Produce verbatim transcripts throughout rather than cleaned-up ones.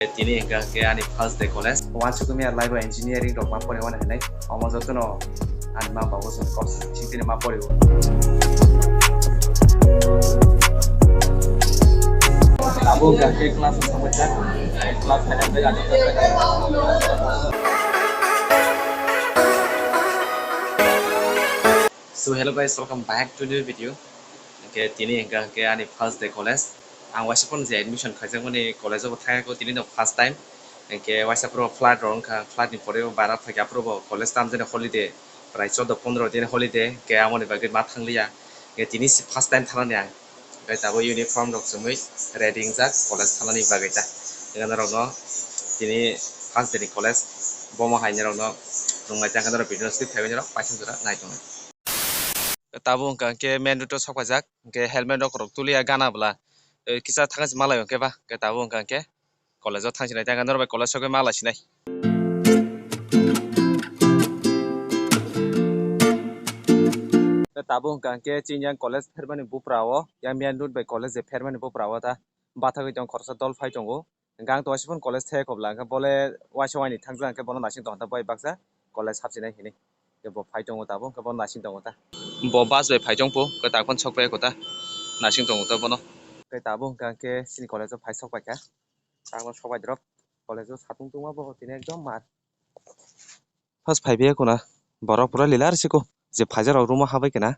Tini hwnkha khe ani first day college. Wansukmani life o engineering rok ma pore wani hinwi. Omo jotono ani ma babu chwng kok simi tini ma pore o. Abo hwnkha khe class o thangbaijak. Class khaina bagwi ani. So hello guys, welcome back to new video. Hwnkhe tini hwnkha khe ani first day college. Ang waisa phone je admission khaijakmani college o thangya kho, tini no first time. Hwnkhe waisa phoro flight rok wngkha, flight ni pore o bara phaikha, aphuru bo college tamjani holiday, prai choudo pondro din holiday, hwnkhe amoni bagwi ma thangliya. Hwnkhe tini se first time thangnani ang. Hwnkhe tabuk uniform rok chumui ready wngjak college thangnani bagwi ta. Hwnkhe norokno tini first day ni college bomo hai norokno nunglai ta, hwnkhe norok video no skip khaiwi norok paithak jora nai tongnai. Tabuk hwnkha hwnkhe main road o sok paijak, hwnkhe helmet rok kwrwk tuliya gana bwla, eh, kisa thangsi malai hwnkhe ba, hwnkhe tabuk hwnkha hwnkhe college o thangsinai, tei hwnkhe norok bai college sogwi malai sinai. Tabuk hwnkha hwnkhe chini yang college phermani bupra o, yang main road bai college je phermani bupra o ta bathagwi tong khoroksa dol phai tongo. Hwnkhe ang to waisa phone college thai kobla, hwnkhe bole waisa waini thangjak, hwnkhe bono naising tongkha bai baksa college hapsinai hinwi. Hwnkhe bo phai tongo tabuk, hwnkhe bono naising tongo ta. Bo bus bai phai tongpho, hwnkhe tak phano sok pai kho ta, naising tongo ta bono. Hwnkhe tabuk hwnkha hwnkhe chini college o phai sok paikha, tak phano sok pai drop. College o satung tungma bo tini ekdom mar. First phai bia kuna borok pura lila arsiko je phaijak rok room o habai kena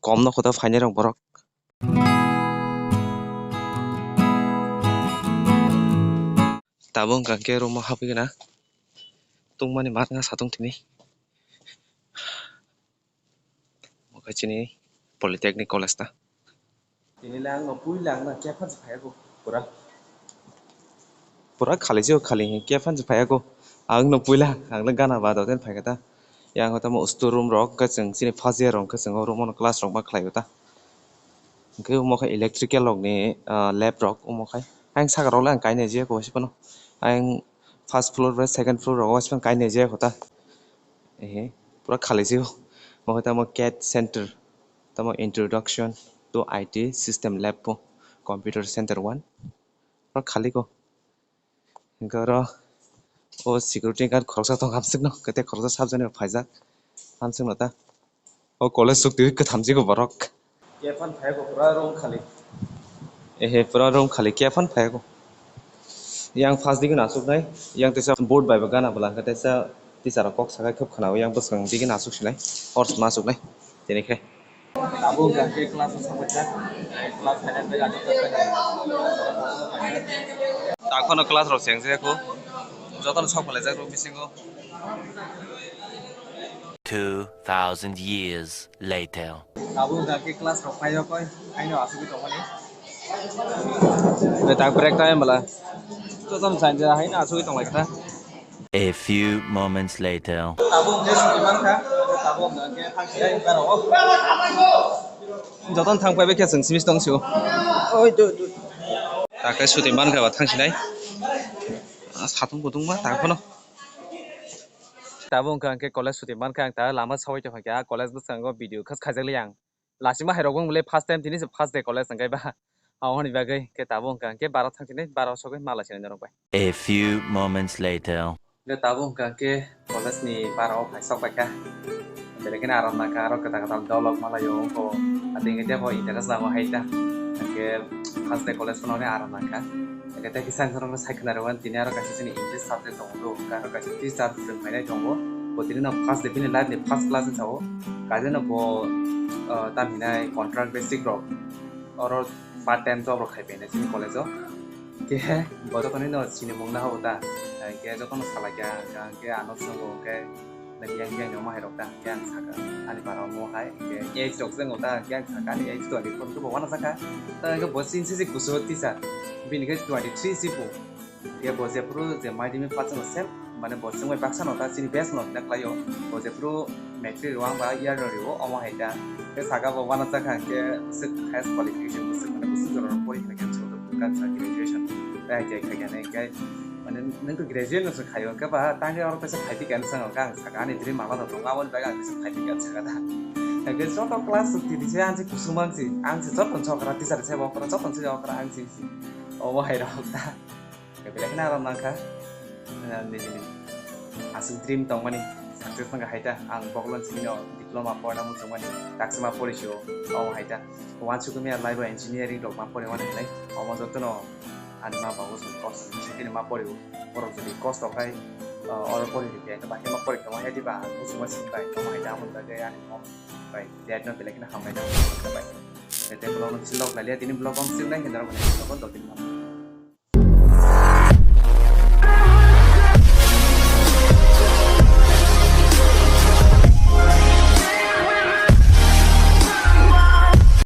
kom no kota phainai rok borok. Tabuk hwnkha khe room o habwi gana tungmani mat wngkha satung tini. Omo khe chini Polytechnic College ta. Tini le ang no puila ang no kepha se phaiya kho pura. Pura khali se khali kepha se phaiya kho. Ang no puila ang le gana ba doten phaikha ta. Yang tamo store room rok hwnkhe chwng chini first year rok hwnkhe chwng o room o class rok ma khlai o ta. Hwnkhe omo khe electrical rok ni, ah, lab rok omo khai. Ang saka rok le ang kainai je kho se phano. Ang first floor bai second floor rok o se phano kainai je kho ta. Ehe, pura khali se o. Omo khe tamo CAD center, tamo introduction to I T system lab po, computer center one. Pura khali kho. Hwnkhe oro o security guard khoroksa tong hamswkno, kete khoroksa subject ni phaijak hamswkno ta. O college chukti kwtham jigo borok. Kephan phai bo pura room khali. Ehe, pura room khali, kephan phai bo. Yang first digi nasuknai, yang teisa board bai bo gana bwla, hwnkhe teisa teacher rok kok sakai khub khwnao, yang bwskang digi nasuk sinai, hor ma suknai, tini khe. Abo hwnkha khe class o sabaijak, class khainai bai achuk jak. Takhono class rok chengjago, jotono sok phalajak rok bisingo. Two thousand years later. Abo hwnkha khe class rok phai o koi, haino asugwi tongmani. Bai tak break time bwla. Jotono chanja haino asugwi tonglaikha. A few moments later. Tabuk hwnkhe suti mankha, tabuk hwnkhe thangsinai barao. Jotono thang phaibai khe chwng simi tong sio. Oi, do, do. Takhe suti mankha ba thangsinai. Ah, satung kutung ma tak phano. Tabuk hwnkha hwnkhe college suti mankha ang ta lama sawi tongkha college bwskango video khas khaijak li ang. Lasima hai rok bung le first time tini se first day college hwnkhe ba. Aboni bagwi khe tabuk hwnkha hwnkhe bara thang tini bara sogwi mala sinai norok bai. A few moments later. Hwnkhe tabuk hwnkha hwnkhe college ni bara o phai sok paikha. Belai kheno aram nangkha aro kwtal kwtal dolok malaio wngkho. Atwi hwnkhe tebo interest nango hai ta. Hwnkhe first day college phano hwnwi aram nangkha. Hwnkhe tei kisa hwnkhe norokno sai khna rwmani tini aro kaisa chini English subject tongo do. Hwnkhe aro kaisa teacher chwng phainai tongo. Bo tini no first day bini life ni first class ni sao. Kaisa no bo, ah, tam hinai contract basic rok. Oro part time job rok khai phainai chini college o. Khe bo jokhonai no sinimung no habo ta. Hwnkhe jokhon no salai kha, hwnkhe ano chwngo hwnkhe. Nang yang yang no mahai rok ta, yang saka ani para mo hai, yang age rok jeng ta, yang saka ani age twenty four to bo wana saka. Ta ke bo sin si kusu teacher, bini ke twenty three si bu. Ke bo je pru je mai dimi pass no sem, mane bo sengbai baksa no ta sini best no na klayo. Bo je pru matric rwang ba year no riwo omo hai ta. Ke saka bo wana saka ke sik highest qualification, sik mane sik jora pori kha ke so kan sa graduation. Ta ke kha ke ne ke mane nang to graduation no khayo hwnkhe ba tangwi oro kaisa phaiphi khe ang saka ani dream mama no tongo, aboni bagwi ang kaisa phaiphi khe ang saka da. Hwnkhe joto class rok tini se ang se kusuma ang se, ang se joto sokra teacher se okra joto se okra ang se obo hai rok da. Belai kheno aram nangkha, eh, nini aswk dream tongmani success wngkha hai ta. Ang bokolon simi no diploma porna muchungmani, taksima pori sio, omo hai ta. Wansukmani life o engineering rok ma pori mani hinwi, omo jotono ani ma babu chwng kosto khe ma pori o. Borok jodi kosto khai, eh, oro pori rikya, to bahai ma pori khe ma hai diba, ang muchungma simi bai, omo hai ta, amoni bagwi ani mom bai dad no belai kheno hambai ta bai. Tei vlog no bisingo lok lalia, tini vlog ang sini nai, hinwi rok ni vlog o dotini ma.